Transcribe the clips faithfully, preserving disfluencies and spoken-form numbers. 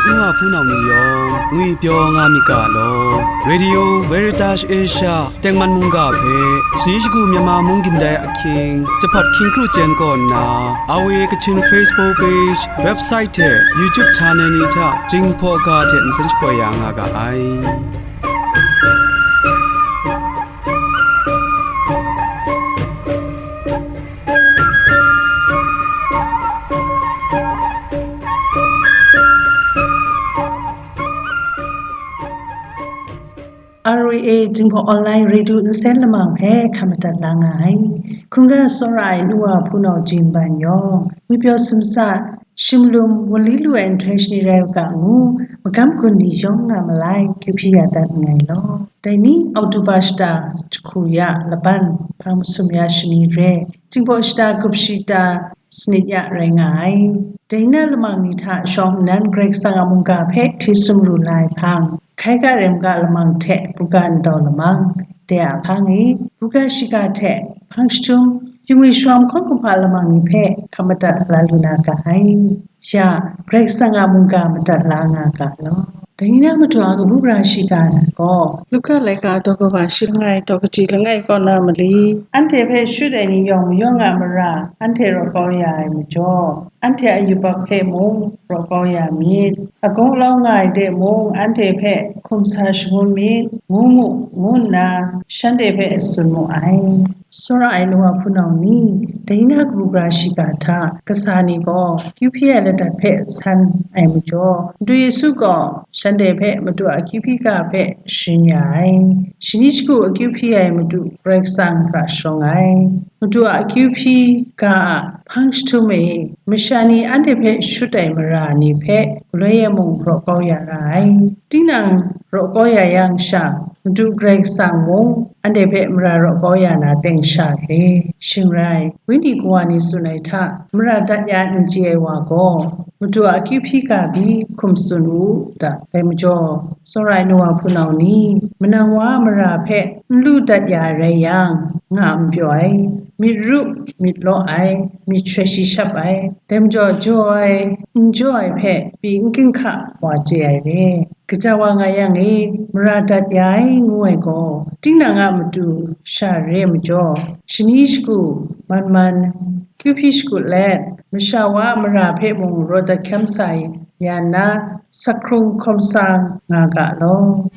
N wa hpunau ni yawng ngwipyaw nga myit ga law. Radio Veritas Asia tengman mungga hpe shani shagu Myanmar mung gindai ahkying jahpat hkying kru chyen kaw nna, R V A Kachin Facebook page, website hte YouTube channel ni hta Jinghpaw ga hte nsen shapoi ya nga ga ai. R V A Jinghpaw Online Radio nsen lamang hpe hkam madat la nga ai. Hkungga tsawra ai nu wa hpunau Jin Ban yawng, ngwipyaw sumsa, shimlum, wunli lu ai nhtoi shani rai u ga ngu, magam gun ni yawng nga malai, kyu hpyi ya dat nngai law. Dai ni, Oktoba shata jahku ya laban, hpang masum ya shani re, Jinghpaw shata gup shata sanit ya rai nga ai. Dai na lamang ni hta shawng nnan Karai Kasang a mungga hpe hti sumru la ai hpang, hkai ga rem ga lamang hte buga ndau lamang, dai a hpang e, buga shiga hte hpang jahtum, yungwi shawm hkawng kumhpa lamang ni hpe hkam madat la lu na ga ai. Ya, Karai Kasang a mungga madat la nga ga law. Dai ni na matu a kabu gara shiga gaw, Luka laika daw kaba shi langai, daw kaji langai kaw na mali, anhte hpe shut ai ni yawng mayawng a mara anhte raw kau ya ai majaw, anhte a yubak hpe mung raw kau ya myit, a gawng lau nga ai de mung anhte hpe hkum sa shangun myit, ngu mu, ngu nna shanhte hpe tsun mu ai. Tsawra ai nu wa hpunau ni, dai na kabu gara shiga hta kasa ni gaw, kyu hpyi ai ladat hpe san ai majaw, Madu Yesu gaw shanhte hpe Madu a kyu hpyi ga hpe sharin ya ai. Shani shagu akyu hpyi ai Madu Karai Kasang hkra sharawng ai. Madu a akyu hpyi ga a hpang jahtum e, masha ni anhte hpe shut ai mara ni hpe galoi e mung raw kau ya ra ai. Tinang raw kau ya yang sha, Madu Karai Kasang mung anhte hpe mara raw kau ya na teng sha re. Shing rai, Wenyi kawa ni tsun ai hta, mara dat ya n chye ai wa gaw, Madu a akyu hpyi ga pyi hkum tsun u ta. Dai majaw, tsawra ai nu wa hpunau ni, manang wa a mara hpe n lu dat ya ai rai yang, nga n pyaw ai, myit ru myit law ai, myit shoi shi shap ai, dai majaw jaw ai, n jaw ai hpe pyi n ginhka wa chye ai re. Gaja wa nga yang e, mara dat ya ai ngu ai gaw, tinang a matu sha re ai majaw, shani shagu man man, kyu hpyi shakut let, masha wa a mara hpe mung raw dat hkyam sa ya nna, sakhkrung hkawm sa nga ga law.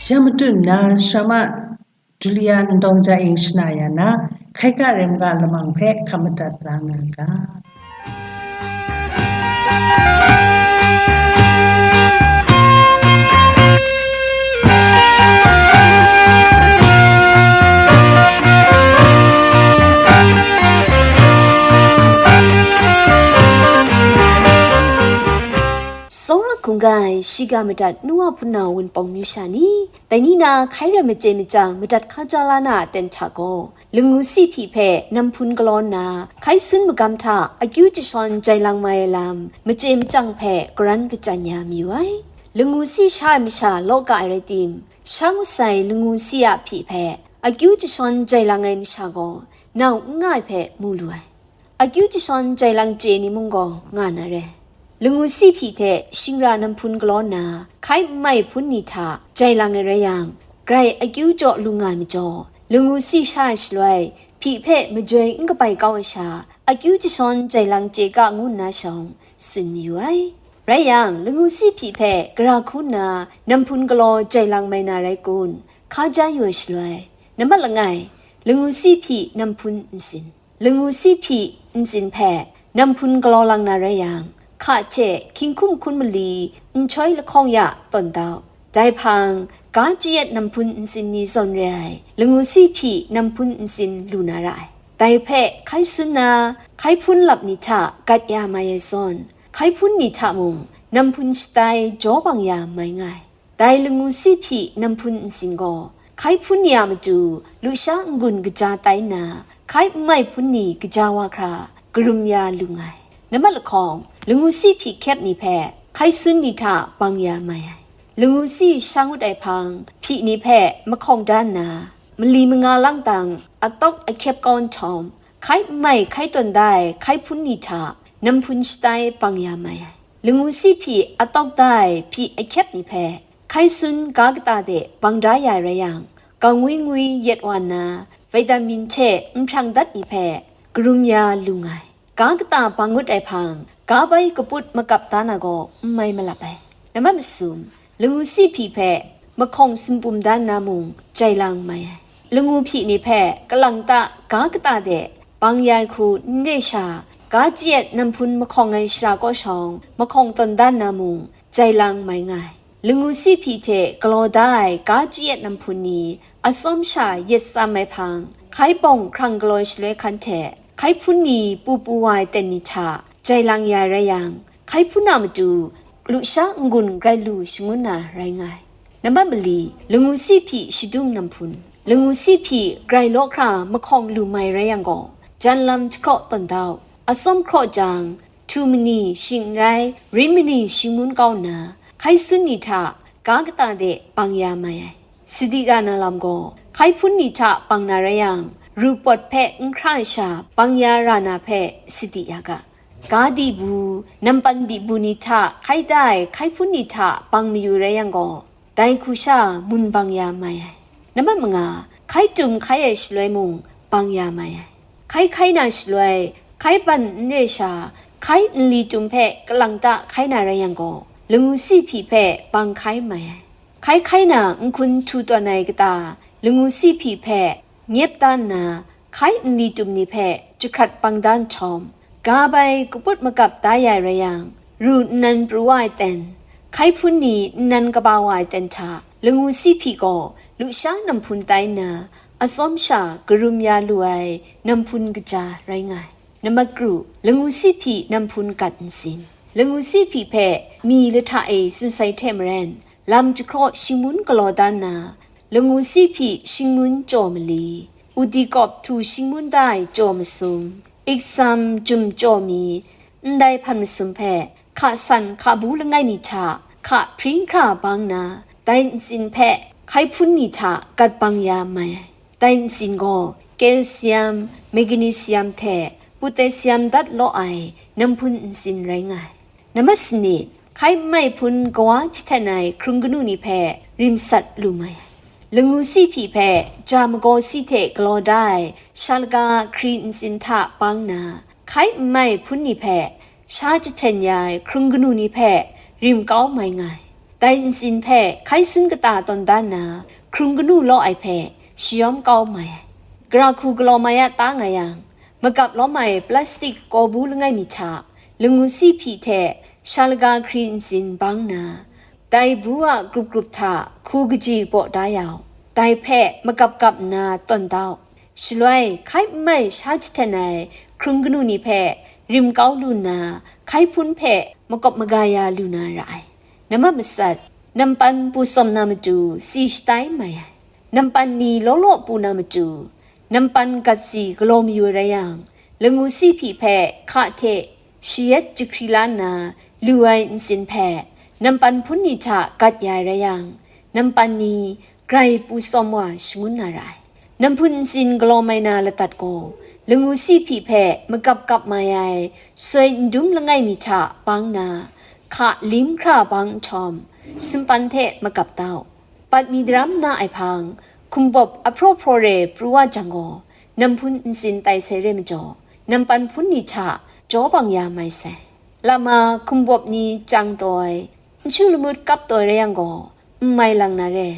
Ya matut nna, Shama Julia Ndawng Ja Ing shana ya na, hkai ga rem ga lamang hpe hkam madat la nga ga. Tsawra hkungga ai shiga madat nu wa hpunau wunpawng myu sha ni, dai ni na hkai rai machye machyang madat hkaja la na a ten hta gaw, Langu si hpyi hpe namhpun galaw nna, hkai sun magam hta akyu jashawn jai lang mai ai lam, machye machyang hpe karan kachyan ya mayu ai. Langu si sha ai masha law ga ai rai tim, sha ngut sai langu si a hpyi hpe akyu jashawn jai lang ai masha gaw, nau n nga ai hpe mu lu ai. Akyu jashawn jai lang chye ni mung gaw nga na re. Langu si hpyi hte shingra namhpun galaw nna, hkai n mai hpun ni hta jai lang ai rai yang, grai akyu jaw lu nga ai majaw, langu si sha ai shaloi, hpyi hpe majoi n kabai kau ai sha, akyu jashawn jai lang chye ga ngu nna shawng, tsun mayu ai. Rai yang, langu si hpyi hpe gara hku nna namhpun galaw jai lang mai na rai kun? Hkaja yu ai shaloi, nambat langai, langu si hpyi namhpun ntsin. Langu si hpyi ntsin hpe namhpun galaw lang na rai yang, hka hte hkying hkum hkun mali nhtoi lahkawng ya tawn dau. Dai hpang, ga chayat namhpun ntsin ni zawn re ai, langu si hpyi namhpun ntsin lu na ra ai. Dai hpe hkai sun na, hkai hpun lap ni hta gat ya mai ai zawn, hkai hpun ni hta mung namhpun shatai jaw bang ya mai nga ai. Dai langu si hpyi namhpun ntsin gaw, Hkai hpun ni a matu lusha n-gun kaja tai nna, hkai n mai hpun ni kaja wa hkra karum ya lu nngai. Nambat lahkawng, langu si hpyi hkyep ni hpe hkai sun ni hta bang ya mai ai. Langu si sha ngut ai hpang hpyi ni hpe mahkawng da nna, mali manga lang tang atawk ahkyep kau nhtawm, hkai n mai hkai tawn da ai hkai hpun ni hta namhpun shatai bang ya mai ai. Langu si hpyi atawk da ai hpyi ahkyep ni hpe hkai sun ga kata de bang da ya rai yang, gangwi ngwi yet wa nna, vitamin hte n hprang dat ni hpe karum ya lu nngai. Ga kata bang ngut ai hpang, ga bai kaput makap da na gaw n mai malap ai. Nambat masum, langu si hpyi hpe mahkawng sumpum da nna mung jai lang mai ai. Langu hpyi ni hpe kalang ta ga kata de bang ya ai hku n re sha, ga chye namhpun mahkawng ai shara kaw shawng mahkawng tawn da nna mung jai lang mai nga ai. Langu si hpyi hte galaw da ai ga chye namhpun ni atsawm sha yet tsam ai hpang, hkai bawng hkrang galaw shaloi hkan hte hkai hpun ni pu pu wa ai ten ni hta jai lang ya rai yang, hkai hpun a matu lusha n-gun grai lu shangun na rai nga ai. Nambat mali, langu si hpyi shadung namhpun. Langu si hpyi grai law hkra mahkawng lu mai rai yang gaw, jan lam jahkraw tawn dau, atsawm hkraw jang, htu mani shing n rai, rin mani shing ngun kau nna, hkai sun ni hta ga kata de bang ya mai ai. Sadi ra na lam gaw, hkai hpun ni hta bang na rai yang, ru pawt hpe n hkra ai sha bang ya ra na hpe sadi ya ga. Ga dibu, nampan dibu ni hta hkai da ai hkai hpun ni hta bang mayu rai yang gaw, dai hku sha mun bang ya mai ai. Nambat manga, hkai tum hkai ai shaloi mung bang ya mai ai. Hkai hkai na shaloi, hkai ban n re sha, hkai nli tum hpe kalang ta hkai na rai yang gaw, langu si hpyi hpe bang hkai mai ai. Hkai hkai na nhkun htu tawn ai kata, langu si hpyi hpe nyep da nna, hkai nli tum ni hpe jahkrat bang da nhtawm, ga bai kaput makap da ya rai yang, ru nnan pru wa ai ten, hkai hpun ni nnan kaba wa ai ten hta, langu si hpyi gaw lusha namhpun tai nna, atsawm sha karum ya lu ai namhpun kaja rai nga ai. Nambat kru, langu si hpyi namhpun gat ntsin. Langu si hpyi hpe mi lahta e tsun sai hte maren, lam jahkraw shingmun galaw da nna, langu si hpyi shingmun jaw mali, udi kawp htu shingmun da ai jaw masum, iksam jum jaw mi, ndai hpan masum hpe hka san hka bu langai mi hta hka hpring hkra bang nna, dai ntsin hpe hkai hpun ni hta gat bang ya mai ai. Dai ntsin gaw calcium, magnesium hte potassium dat law ai namhpun ntsin rai nga ai. Nambat sanit, hkai n mai hpun kawa jahten ai hkrung kanu ni hpe rim sat lu mai ai. Langu si hpyi hpe ja magaw si hte galaw da ai sha laga hkri ntsin hta bang nna, hkai n mai hpun ni hpe sha jahten ya ai hkrung kanu ni hpe rim kau mai nga ai. Dai ntsin hpe hkai sun kata tawn da nna, hkrung kanu law ai hpe shayawm kau mai ai. Gara hku galaw mai a ta nga yang, magap lawm ai plastik kaw bu langai mi hta, langu si hpyi hte sha laga hkri ntsin bang nna, dai bu a grup grup hta hku kaji baw da yau, dai hpe magap gap nna tawn dau. Shaloi, hkai n mai sha jahten ai hkrung kanu ni hpe rim kau lu nna, hkai hpun hpe makawp maga ya lu na ra ai. Nambat matsat, nampan pu tsawm na matu si shatai mai ai. Nampan ni law law pu na matu, nampan gat si galaw mayu rai yang, langu si hpyi hpe hka hte shayet jahkri la nna lu ai ntsin hpe, nampan hpun ni hta gat ya rai yang, nampan ni grai pu tsawm wa shangun na ra ai. Namhpun ntsin galaw mai na ladat gaw, langu si hpyi hpe magap gap mai ai soi ndum langai mi hta bang na, hka lim hkra bang nhtawm, sumpan hte magap dau. Bat mi daram na ai hpang, hkumbawp ahpraw hpraw re pru wa jang gaw, namhpun ntsin tai sai re majaw, nampan hpun ni hta jaw bang ya mai sai. Lama hkumbawp ni chyang taw ai, nchu lamut kap taw ai rai yang gaw, n mai lang na re,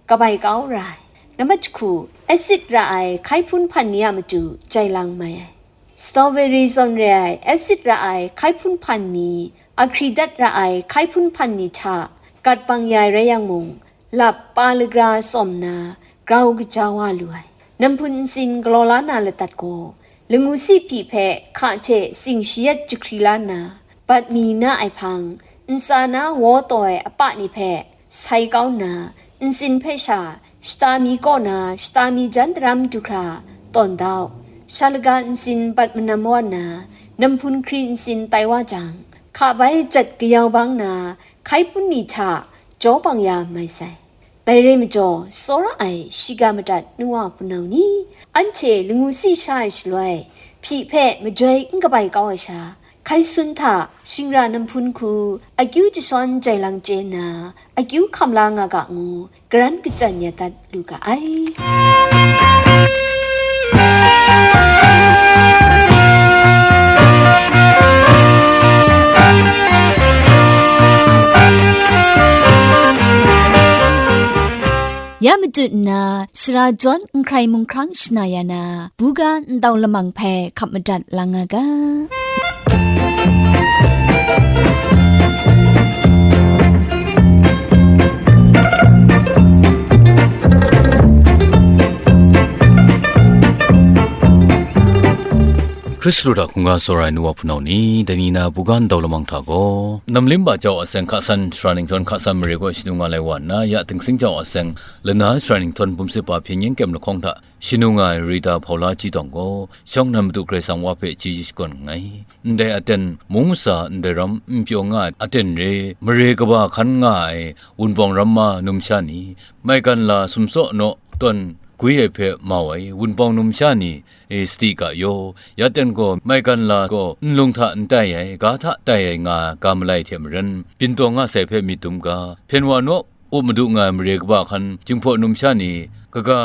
kabai kau ra ai. Nambat jahku, acid ra ai hkai hpun hpan ni a matu jai lang mai ai. Strawberry zawn re ai acid ra ai hkai hpun hpan ni, ahkri dat ra ai hkai hpun hpan ni hta gat bang ya ai rai yang mung, lap pa lagra tsawm nna grau kaja wa lu ai. Namhpun ntsin galaw la na ladat gaw, langu si hpyi hpe hka hte tsing shayat jahkri la nna, bat mi na ai hpang, ntsa na waw taw ai apa ni hpe sai kau nna, ntsin hpe sha Shata mi kaw na shata mi jan daram du hkra tawn dau. Sha laga nsin bat manam wa nna, namhpun hkri nsin tai wa jang, hka bai jat kayau bang na hkai pun ni hta jaw bang ya mai sai. Dai rai majaw, tsawra ai shiga madat nu wa hpunau ni, anhte langu si sha ai shaloi, hpyi hpe majoi n kabai kau ai sha, hkai sun hta shingra namhpun hku akyu jashawn jai lang chye nna, akyu hkam la nga ga ngu, karan kachyan ya dat lu ga ai. Ya matut nna, sara jawn n hkrai mung hkrang shana ya na, buga ndau lamang hpe hkap madat lang nga ga. Hkristu hta hkungga tsawra ai nu wa hpunau ni, dai ni na buga ndau lamang hta gaw, Namlim ba jau a seng hka san, sara ninghtawng hka san mare kaw shanu nga lai wa nna, ya Tingsing jau a seng lana sara ninghtawng bum sip pa hpyen yen kyem lahkawng hta shanu nga ai Rita Hpaula Chyitawng gaw, shawng nnan Madu Karai Kasang Wa hpe chyeju shakawn nngai. Ndai aten mung masa ndai ram n pyaw nga ai aten re, mare kaba hkan nga ai Wunpawng ramma numsha ni, maigan la sumtsaw naw tawn gwi ai hpe mau ai Wunpawng numsha ni, e, sadi ga yaw, ya ten gaw maigan la gaw nlung hta n tai ai, ga hta tai ai nga ga malai hte maren, byin taw nga sai hpe myit dum ga, hpyen wa naw, up madu nga ai mare kaba hkan, Jinghpaw numsha ni, kaga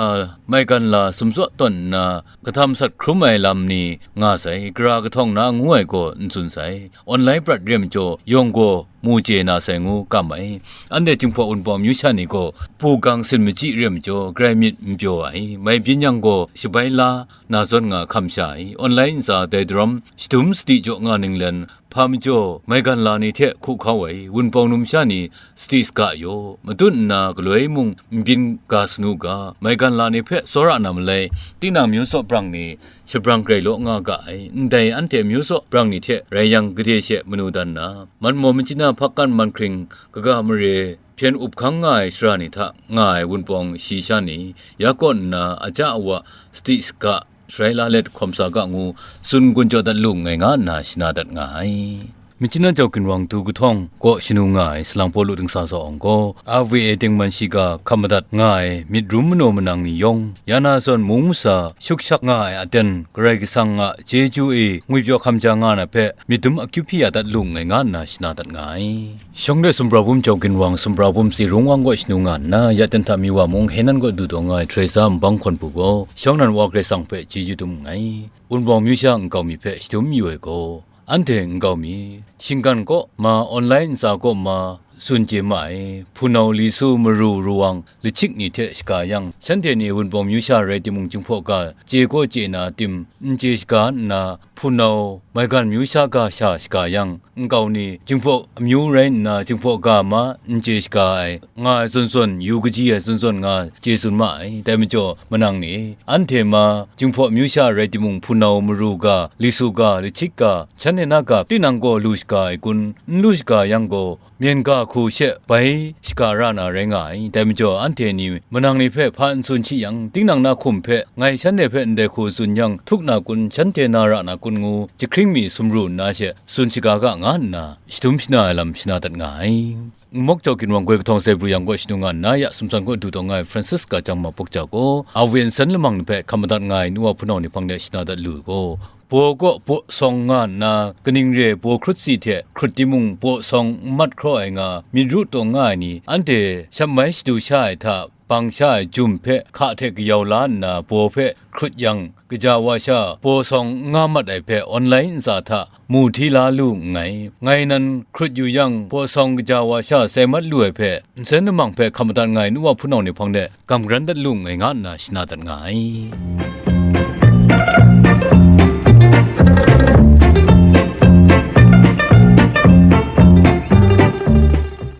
maigan la sumtsaw tawn nna, kahtam sat hkrum ai lam ni nga sai, gara kahtawng na ngu ai gaw n tsun sai, online prat re ai majaw, yawng gaw mu chye na sai ngu kam ai. Anhte Jinghpaw Wunpawng amyu sha ni gaw, pu gang sin machyi re ai majaw, grai myit n pyaw ai, mai byin yang gaw, shabai la na zawn nga hkam sha ai, online ntsa dai daram, shadum sadi jaw nga ninglen, hpa majaw maigan la ni hte hku hkau ai, Wunpawng numsha ni sadi saga yaw, matut nna galoi mung n byin ga sanu ga, maigan la ni hpe tsawra na malai, tinang myu tsaw brang ni shabrang grai law nga ga ai, ndai anhte myu tsaw brang ni hte rai yang gade she manu dan na, man maw machyi na hpakkan man hkring kaga mare hpyen up hkang nga ai shara ni hta nga ai Wunpawng shi sha ni, ya kaw nna aja awa sadi saga sharai la let hkawm sa ga ngu tsun gun jaw dat lu nngai nga nna shana dat nga ai. Myitkyina jau ginwang du kahtawng kaw shanu nga ai salang Pawlu dingsa zaw awng gaw, R V A dingman shiga hkam madat nga ai myit rum manaw manang ni yawng, ya na zawn mung masa shukshak nga ai aten Karai Kasang a chyeju e ngwipyaw hkam ja nga na hpe myit dum akyu hpyi ya dat lu nngai nga nna shana dat nga ai. Shawng de sumra bum jau ginwang sumra bum si rung wang kaw shanu nga nna, ya ten hta mi wa mung Henan kaw du taw nga ai Teresa nbang hkawn bu gaw, shawng nan wa Karai Kasang hpe chyeju dum nngai. Wunpawng amyu sha nkau mi hpe shadum yu ai gaw, anhte nkau mi, shinggan kaw ma online ntsa kaw ma, tsun chye ma ai, hpunau li su maru ruwang lahkyik ni hte shaga yang, shanhte ni Wunpawng amyu sha rai timung, Jinghpaw ga chye kaw chye na tim, n chye shaga nna, hpunau maigan amyu sha ga sha shaga yang, nkau ni, Jinghpaw amyu rai nna, Jinghpaw ga ma n chye shaga ai, nga ai zawn zawn, yu kaji ai zawn zawn nga chye tsun ma ai. Dai majaw, manang ni, anhte ma, Jinghpaw amyu sha rai timung, hpunau maru ga, li su ga, lahkyik ga, shanhte na ga, tinang gaw lu shaga ai kun? N lu shaga yang gaw, myen ga hku she bai shaga ra na rai nga ai. Dai majaw, anhte ni manang ni hpe hpa n tsun shi yang, tinang na hkum hpe ngai shanhte hpe ndai hku tsun yang, htuk na kun, shanhte na ra na kun ngu, jahkring mi sumru nna she tsun shaga ga nga nna, shadum shana ai lam shana dat nga ai. Nmawk jau ginwang goi kahtawng sai pru yang kaw shanu nga nna, ya sumsan kaw du taw nga ai Francis ga jang ma pawk ja gaw, a wen san lamang ni hpe hkam madat nga ai nu wa hpunau ni hpang de shana dat lu ai gaw, baw kaw baw sawng nga nna, kaning re ai baw hkrut si hte hkrut timung, baw sawng n mat hkraw ai nga, myit ru taw nga ai ni, anhte shap mai shadu sha ai hta, bang sha ai jum hpe hka hte kayau la nna, baw hpe hkrut yang, kaja wa sha, baw sawng n nga mat ai hpe, online ntsa hta mu hti la lu nngai. Ngai nan hkrut yu yang, baw sawng kaja wa sha sai mat lu ai hpe, nsen lamang hpe hkam madat nga ai nu wa hpunau ni hpang de, kamgran dat lu nngai nga nna shana dat nga ai.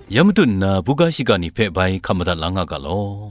Ya matut nna, buga shiga ni hpe bai hkam madat la nga ga law.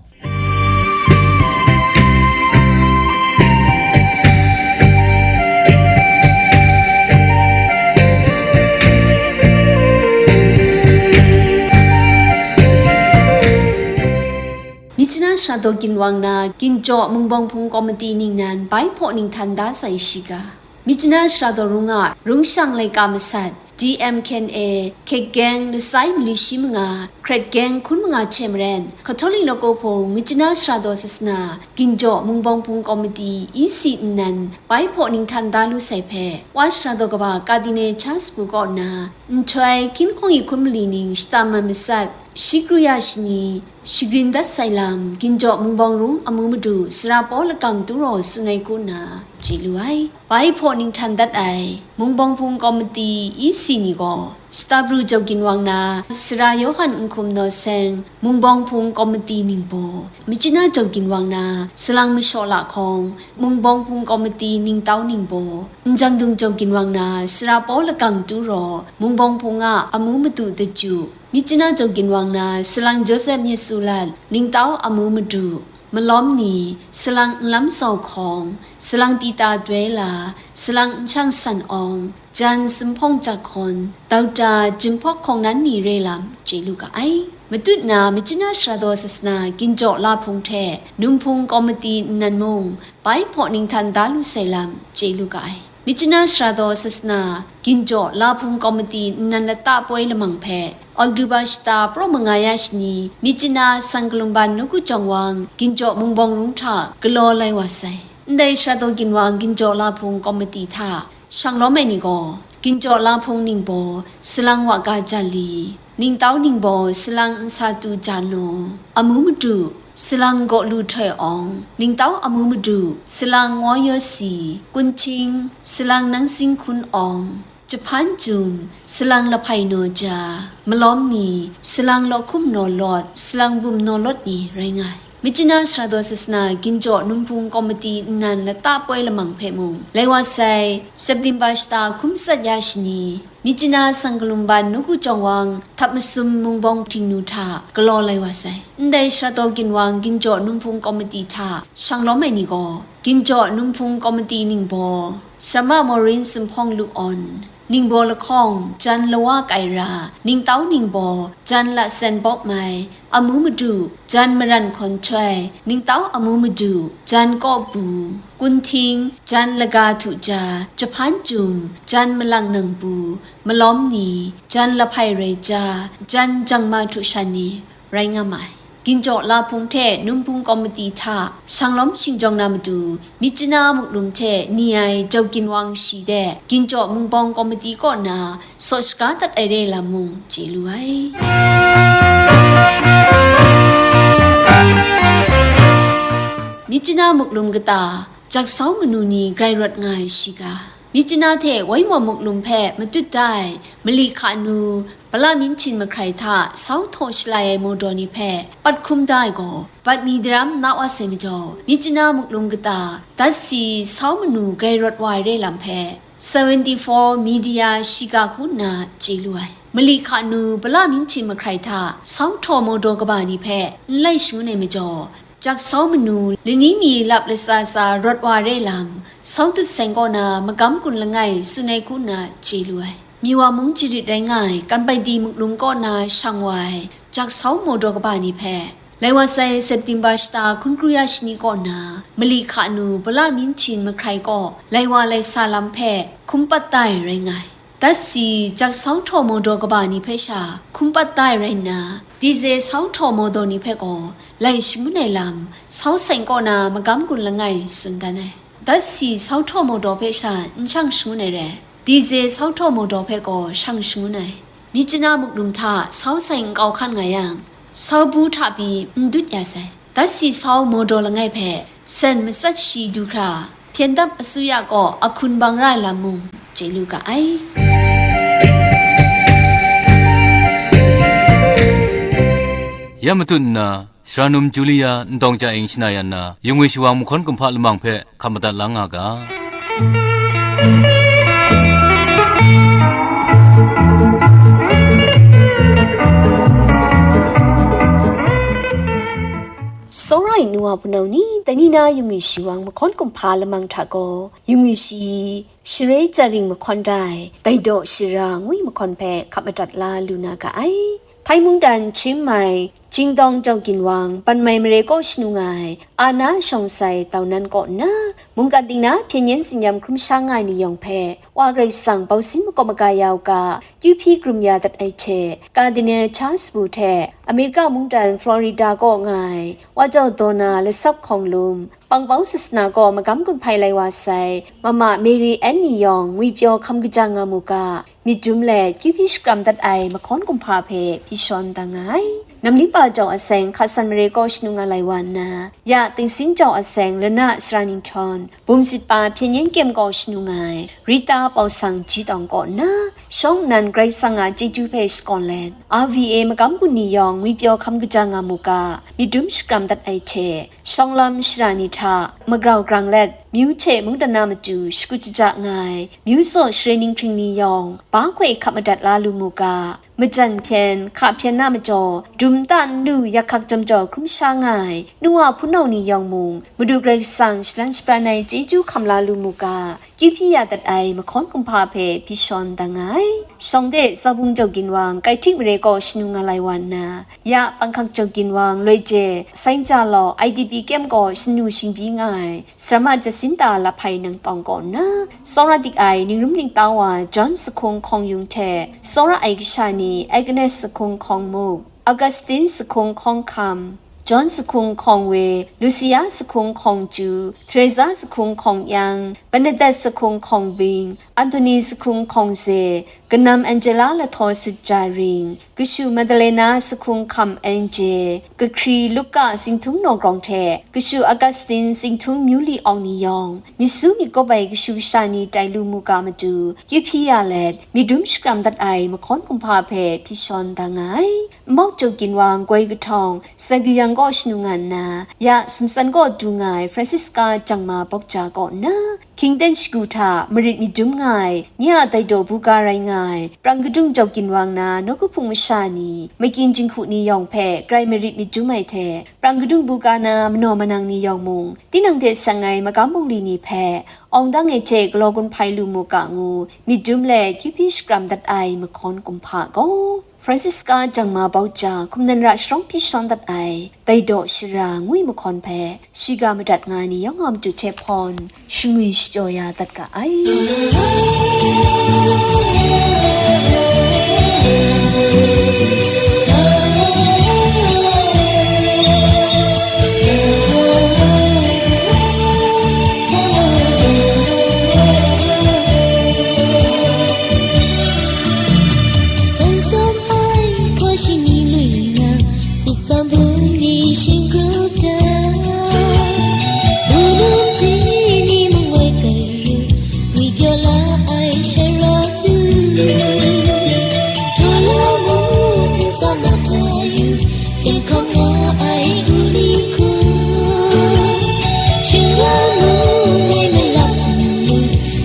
Myitkyina sha Daw Ginwang na Ginjaw Mungbawng Hpung Komiti ningnan bai hpaw ninghtan da sai shiga, Myitkyina Sara Daw Rung a Rungshang Laika Masat, D M K N A, Hkek Geng, Lasai Mali Shi Manga, Hkret Geng, Hkun Manga hte maren, Catholic Lawko Hpung, Myitkyina Sara Daw Sasana, Ginjaw Mungbawng Hpung Komiti, E C nnan, bai hpaw ninghtan da lu sai hpe, Wa Sara Daw Kaba Cardinal Charles Pu kaw nna, nhtoi, hkying hkawng e hkun mali ning shata mat matsat, shi kru ya shani, shagrin dat sai lam, Ginjaw Mungbawng Rung amu madu, Sara Paw Lakang Turaw tsun ai hku nna, chye lu ai. Bai hpaw ninghtan dat ai, Mungbawng Hpung Komiti E C ni gaw, Shata Pru Jaw Ginwang na, Sara Yawhan Nhkum Naw Seng, Mungbawng Hpung Komiti ningbaw, Myitkyina Jaw Ginwang na, Salang Mashaw Lahkawng, Mungbawng Hpung Komiti ningtau ningbaw, Njang Dung Jaw Ginwang na, Sara Paw Lakang Turaw, Mungbawng Hpung a amu madu Daju, Myitkyina Jaw Ginwang na, Salang Joseph Myit Sulat, ningtau amu madu, malawm ni, Salang Nlam Sau Hkawng, Salang Pita Doi La, Salang Nshang San Awng, Jan Sumhpawng Jak Hkawn, Dauta Jinghpaw Hkawng nan ni re lam chye lu ga ai. Matut na Myitkyina Sara Daw Sasana Ginjaw Lahpung hte Num Hpung Komiti nnan mung bai hpaw ninghtan da lu sai lam chye lu ga ai. Myitkyina Sara Daw Sasana Ginjaw Lahpung Komiti nnan lata poi lamang hpe, Oktoba shata pra manga ya shani, Myitkyina Sangkalumban Nawku Jawng Wang, Ginjaw Mungbawng Rung hta galaw lai wa sai. Ndai Sara Daw Ginwang Ginjaw Lahpung Komiti hta shang lawm ai ni gaw, Ginjaw Lahpung ningbaw, Salang Wa Ga Jali, ningtau ningbaw, Salang Nsatu Jano, amu madu, Salang Gaw Lu Htoi Awng, ningtau amu madu, Salang Ngaw Yaw Si, Kunhting, Salang Nang Sing Hkun Awng, Jahpan Jum, Salang Lahpai Naw Ja, malawm ni, Salang Law Hkum Naw Lawt, Salang Bum Naw Lawt ni rai nga ai. Myitkyina Sara Daw Sasana Ginjaw Num Hpung Komiti nnan lata poi lamang hpe mung, lai wa sai, September shata hkum tsat ya shani, Myitkyina Sangkalumban Nawku Jawng Wang, Htap Masum Mungbawng Htingnu hta galaw lai wa sai. Ndai Sara Daw Ginwang Ginjaw Num Hpung Komiti hta shang lawm ai ni gaw, Ginjaw Num Hpung Komiti ningbaw, Sarama Maureen Sumhpawng Lu Awn, ningbaw Lahkawng, Jan Lawa Kaira, ningtau ningbaw, Jan Lasen Bawk Mai, amu madu, Jan Maran Hkawn Htoi, ningtau amu madu, Jan Kaw Bu, Kunhting, Jan Laga Htu Ja, Jahpan Jum, Jan Malang Nang Bu, malawm ni, Jan Lahpai Rai Ja, Jan Jangma Htu Shan ni rai nga ma ai. Ginjaw Lahpung hte Num Hpung Komiti hta shang lawm shingjawng na matu, Myitkyina Muklum hte ni ai Jaw Ginwang shi de Ginjaw Mungbawng Komiti kaw na saw shaga dat ai re lam mung chye lu ai. Myitkyina Muklum kata, Jaksau manu ni grai rawt nga ai shiga. Myitkyina hte Waimawm Muklum hpe matut da ai mali hka nu, Bala Myin Htin mahkrai hta sau htaw shalai ai mawdaw ni hpe pat hkum da ai gaw, bat mi daram na wa sai majaw, Myitkyina Muklum kata, dat si sau manu grai rawt wa ai re lam hpe, seventy-four media shiga hku nna chye lu ai. Mali hka nu, Bala Myin Htin mahkrai hta sau htaw mawdaw kaba ni hpe n lai shangun ai majaw, Jaksau manu, lani mi lap latsa tsa rawt wa re lam, sau dut seng kaw na magam gun langai tsun ai hku nna chye lu ai. Miwa mung jarit rai nga ai Kanpaidi Muklum kaw na shang wa ai Jaksau mawdaw kaba ni hpe, lai wa sai September shata hkun kru ya shani kaw na, mali hka nu, Bala Myin Htin mahkrai kaw lai wa lai sa lam hpe hkum pat da ai rai nga ai. Dat si, Jaksau htaw mawdaw kaba ni hpe sha hkum pat da ai rai nna, Dize sau htaw mawdaw ni hpe gaw lai shangun ai lam, sau seng kaw na magam gun langai tsun dan ai. Dat si sau htaw mawdaw hpe sha n shang shangun ai re, Dize sau htaw mawdaw hpe gaw shang shangun ai. Myitkyina Muklum hta sau seng nkau hkan nga yang, sau bu hta pyi n dut ya sai. Dat si sau mawdaw langai hpe sen matsat shi du hkra, Hpyen Dap Asuya kaw a hkun bang ra ai lam mung chye lu ga ai. Ya matut nna, Sharanum Julia, Ntawng Ca Ing shana yan na, yungwi shawang mahkawn kumhpa lamang hpe hkap madat la nga ga. Sawra ai nu wa hpunau ni, dai ni na yungwi shawang mahkawn kumhpa lamang hta gaw, yungwi shi, Share Jaring mahkawn da ai, Dai Daw Shara ngu ai mahkawn hpe hkap madat la lu na ga ai. Thai mungdan Chiang Mai, Jingdawng Jau Ginwang, Ban Mai Mare kaw shanu nga ai, Ana Shawng Sai Tau Nan kaw nna, mungkan ting na hpyen yen tsin-yam hkrum sha nga ai ni yawng hpe, Wa Karai Kasang bausin makawp maga ya u ga, kyu hpyi krum ya dat ai hte, Cardinal Charles Wu hte Amerika mungdan Florida kaw nga ai, Wa Jau Daw Na Lasap Hkawng Lum, Pangpau sasana kaw magam gun hpai lai wa sai, Mama Mary Ann ni yawng ngwipyaw hkam kaja nga mu ga, myit dum let kyu hpyi shakram dat ai mahkawn kumhpa hpe hpyi shawn da nga ai. Namlingpa Jau Aseng Hkasan Mare kaw shanu nga lai wa nna, ya Tingsin Jau Aseng Lana Sara Ninghtawn, Bumsit Pa Hpyen Yen Kyem kaw shanu nga ai, Rita Pausang Jitawng kaw nna, shawng nnan Karai Kasang a chyeju hpe shakawn let, R V A magam gun ni yawng ngwipyaw hkam kaja nga mu ga, myit dum shakram dat ai hte, shawng lam shara ni hta magrau grang let, myu hte mungdan na matu shakut shaja nga ai, myu tsaw share ninghkring ni yawng, ba hkoi hkap madat la lu mu ga, majan hpyen, hka hpyen na majaw, dum nta n lu, yak hkak jawm jaw hkrum sha nga ai, nu wa hpunau ni yawng mung, Madu Karai Kasang shalan shabran ai chyeju hkam la lu mu ga, kyu hpyi ya dat ai mahkawn kumhpa hpe hpyi shawn da nga ai. Shawng de Zaubung Jau Ginwang, Kaihtik Mare kaw shanu nga lai wa nna, ya Panghkak Jau Ginwang, Loi Je, Sainja Law, I D P kyem kaw shanu shingbyi nga ai, Sarama Jacinta Lahpai Nangtawng kaw nna, tsawra dik ai Ningrum Ningta wa John Sahkung Hkawng Yung hte tsawra ai kasha ni Agnes Sahkung Hkawng Muk, Augustine Sahkung Hkawng Hkam, John Sahkung Hkawng We, Lucia Sahkung Hkawng Ju, Teresa Sahkung Hkawng Yang, Bernadette Sahkung Hkawng Bing, Anthony Sahkung Hkawng Ze, Kanam Angela Lathaw Sut Ja Ring, Kashu Madalena Sahkung Hkam N J, Kahkri Luka Singthung Naw Grawng hte Kashu Augustine Singthung Myu Li Awng ni yawng, myit su myit kawp ai kashu kasha ni tai lu mu ga matu, kyu hpyi ya let, myit dum shakram dat ai mahkawn kumhpa hpe hpyi shawn da nga ai. Nmawk Jau Ginwang, Goi Kahtawng, Sibeyang kaw shanu nga nna, ya Sumsan kaw du nga ai Francisca Jangma Bawkja kaw nna, Hkying ten shagu hta marit myit dum nga ai, nye a daidaw buga rai nga ai, Prang Kadung Jau Ginwang na nawku hpung masha ni, makyin jinghku ni yawng hpe grai marit myit dum ai hte, Prang Kadung buga na manaw manang ni yawng mung, tinang hte seng ai magam bungli ni hpe, awng dang ai hte galaw gun hpai lu mu ga ngu, myit dum let kyu hpyi shakram dat ai mahkawn kumhpa gaw, Francisca Jangma Bawkja, Hkum Nan Ra Sharawng hpyi shawn dat ai, Daidaw Shara ngu ai mahkawn hpe, shiga madat nga ai ni yawng a matu hte hpawn, shangwi shapyaw ya dat ga ai. San san ai hkra shani lui na, sut san bum ni shingkrup da. Bunum ji ni mung woi kai yu, ngwi pyaw la ai shara tu. Taw la mu, n tsam la ta yu, Tingkawm nga ai u ni hku, shingran mu ngai malap nlu,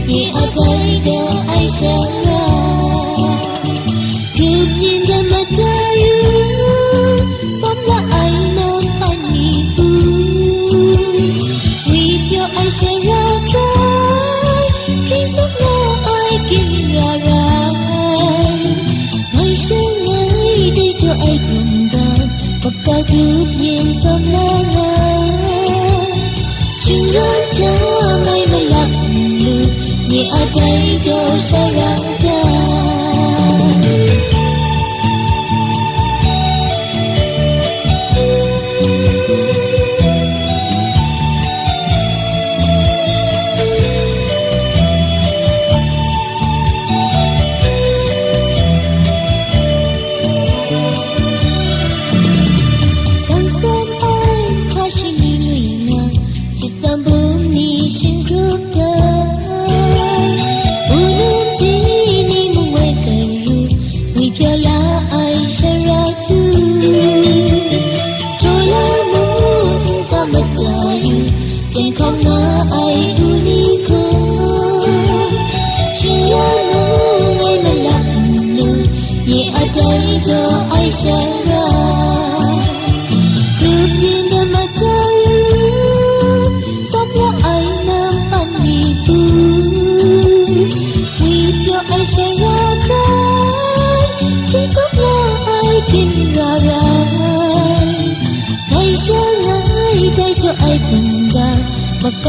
nye a dai daw ai shara. Grup yin dan matai u, tsam la ai nam hpan ni hku, ngwi pyaw ai shara hkrai, hpring tsup nga ai ginra rai. Ngai shangai dai jaw ai hkungga, makau grup yin tsawm la nga. Shingran hta ngai malap nlu, nye a dai daw shara da. San san ai hkra shani lui na, sut san bum ni shingkrup da. Bunum ji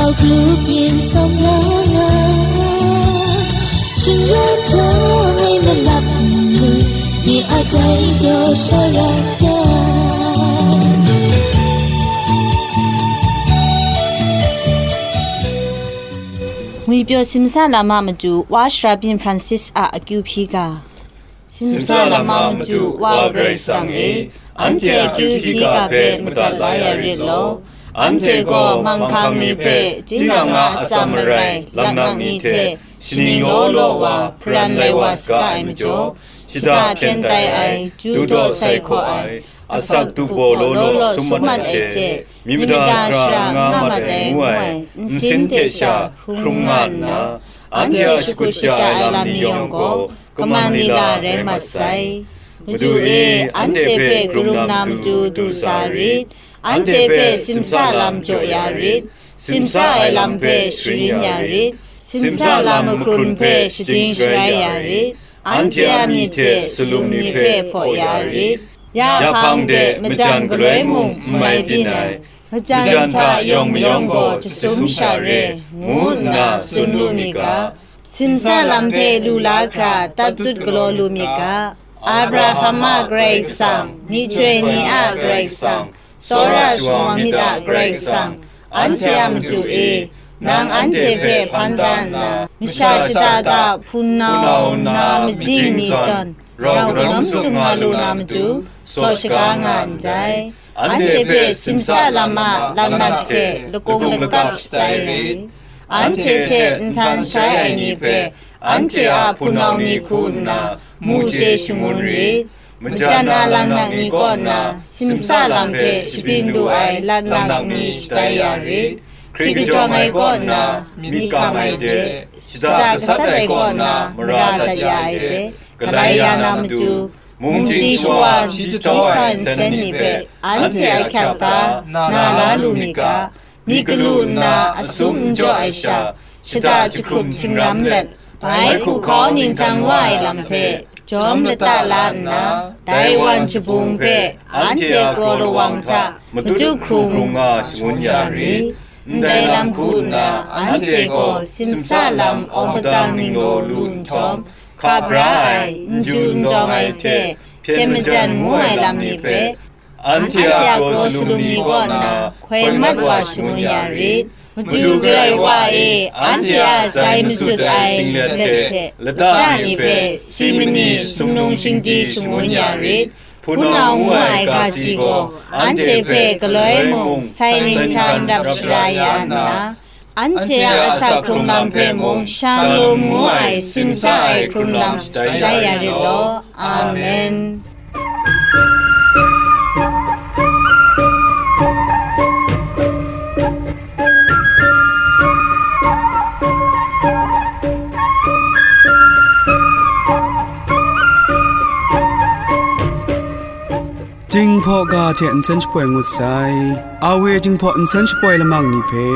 Au kru byin tsawm la nga, shingran hta ngai malap nlu, ni a dai jaw sha ra ya. Ngwipyaw simsa lam a matu Wa Shara Byin Francis a akyu hpyi ga. Simsa lam a matu Wa Karai Kasang e, anhte a akyu hpyi ga hpe madat la ya rit law, anhte gaw manghkang ni hpe tinang a atsam marai laknak ni hte shaning law law wa hparan lai wa saga ai majaw, shada hpyen tai ai, ju daw sai hkaw ai, asak dup baw law law sum mat ai hte, myi mada shara nga mat ai ngu ai nsin hte sha hkrum nga nna, anhte a shakut shaja ai lam ni yawng gaw, kaman lila rai mat sai. Madu e, anhte hpe karum na matu du sa rit, anhte hpe simsa lam jaw ya rit, simsa ai lam hpe sharin ya rit, simsa lam mahkrun hpe shading sharai ya rit, anhte a myit hte salum ni hpe hpaw ya rit, ya hpang de majan galoi mung n mai byin ai, majan hta yawng mayawng gaw jasum sha re, ngu nna tsun lu mi ga. Simsa lam hpe lu la hkra tat tut galaw lu mi ga. Abraham a Karai Kasang, myihtoi ni a Karai Kasang, tsawra shawa myit a Karai Kasang, anhte a matu e, nang anhte hpe hpan da nna, masha shada da hpunau nna majing ni zawn, rau kanawm sung nga lu na matu, saw shaga nga ndai. Anhte hpe simsa lam a laknak hte lakung lakap shatai rit. Anhte hte nhtan shai ai ni hpe, anhte a hpunau ni hku nna, mu chye shangun rit. Majan a laknak ni kaw nna, simsa lam hpe shabyin lu ai laknak ni shatai ya rit. Hkri kajawng ai kaw nna, myit kam ai hte, shada gasat ai kaw nna, mara dat ya ai hte, galai ya na matu, mungchying shawa hpyi jahtau ai nsen ni hpe, anhte a hkyap da na la lu mi ga. Myi galu nna asum n jaw ai sha, shada jahkrum jingram let, bai hku hkau ningtan wa ai lam hpe jawm lata la nna, dai wan jabung hpe anhte a kraw lawang hta matup hkrung nga shangun ya ri. Ndai lam hku nna, anhte gaw simsa lam awng padang ninglaw lu nhtawm, hkap ra ai, n ju n dawng ai hte, hpyen majan ngu ai lam ni hpe, anhte a kraw salum ni kaw nna hkoi mat wa shangun ya rit. Madu Karai Wa e, anhte a sai mazut ai singlet hte lata ni hpe si mani sumnung shingdi shangun ya rit. Hpunau ngu ai ga si gaw, anhte hpe galoi mung sai ning htan rap shara ya nna, anhte a asak hkrung lam hpe mung shalom ngu ai simsa ai hkrung lam shatai ya rit law. Amen. Jinghpaw ga hte nsen shapoi ngut sai. Awe Jinghpaw nsen shapoi lamang ni hpe,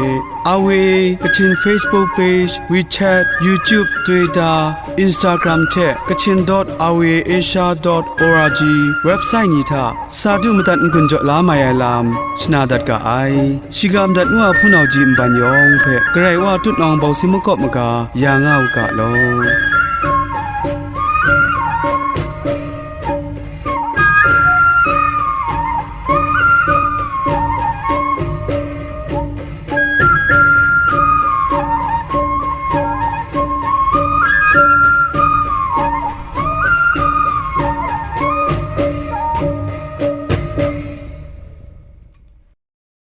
Awe Kachin Facebook page, WeChat, YouTube, Twitter, Instagram hte Kachin dot awe asia dot org website ni hta sa du madat n-gun jaw la mai ai lam shana dat ga ai. Shiga madat ngu a hpunau ji nban yawng hpe Karai Wa tutnawng bawsi makawp maga ya nga u ga law.